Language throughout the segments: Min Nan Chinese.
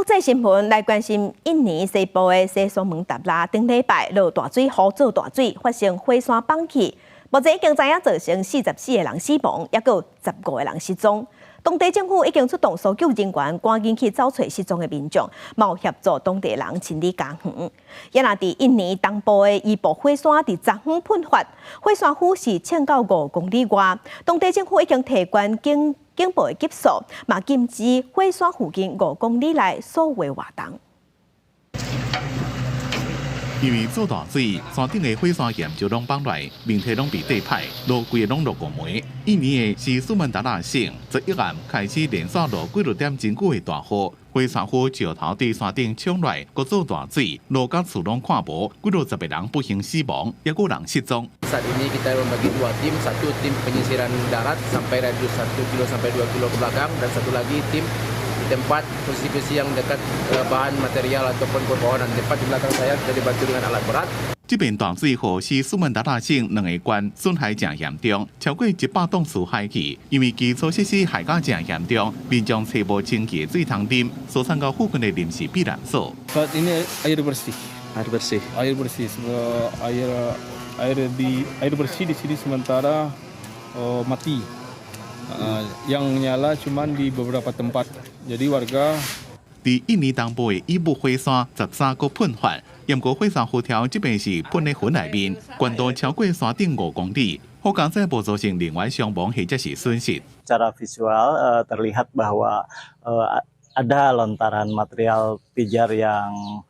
國際新聞來關心印尼西部的西蘇門答臘，頂禮拜落大水，雨做大水，發生火山崩去，目前已經知影造成44個人死亡，抑閣有15個人失蹤。當地政府已經出動搜救人員，趕緊去找揣失蹤的民眾，嘛有協助當地人清理家園。也若佇印尼東部的伊布火山佇昨昏噴發，火山灰是衝到5公里外，當地政府已經提懸警報的級數，嘛禁止火山附近5公里內所有活動。因為做大水，山頂的火山岩就攏崩來，面體攏被綴歹，路規個攏落五枚。印尼的西蘇門答臘省，昨一暗開始連續落幾落點真久的大雨，火山灰石頭佇山頂衝來，閣做大水，路佮厝攏看無，幾落十個人不幸死亡，抑閣有人失蹤。 Saat ini kita membagi dua tim, satu tim penyisiran darat sampai radius 1 kilo sampai 2 kilo ke belakang dan satu lagi tim di tempat posisi-posisi yang dekat bahan material ataupun pepohonan. Tempat di belakang saya kita dibantu dengan alat berat. 這片大水予西蘇門答臘省兩個縣損害誠嚴重，超過100棟厝害去。因為基礎設施害甲誠嚴重，民眾揣無清潔的水通啉，疏散到附近的臨時避難所。 Saat ini air bersih. Air bersih. Air bersih. Air air di air bersih di sini sementara mati. Yang nyala cuma di beberapa tempat. Jadi warga 佇印尼東部的伊布火山13閣噴發，毋過火山灰條這擺是噴佇雲內面，懸度超過山頂5公里，好佳哉無造成人員傷亡或者是損失。 Secara visual terlihat bahwa ada lontaran material pijar yang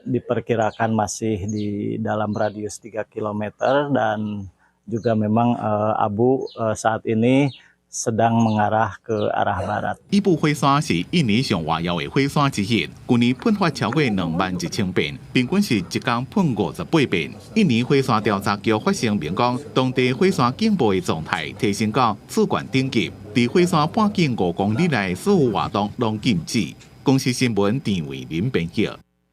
diperkirakan masih di dalam radius 3 km dan juga memang abu saat ini sedang mengarah ke arah barat. 伊布火山是印尼上活躍的火山之一，舊年噴發超過21,000遍，平均是一工噴58遍。印尼火山調查局發聲明講，當地火山警報的狀態提升到次懸等級，佇火山半徑5公里內所有活動攏禁止。公視新聞陳偉林編譯。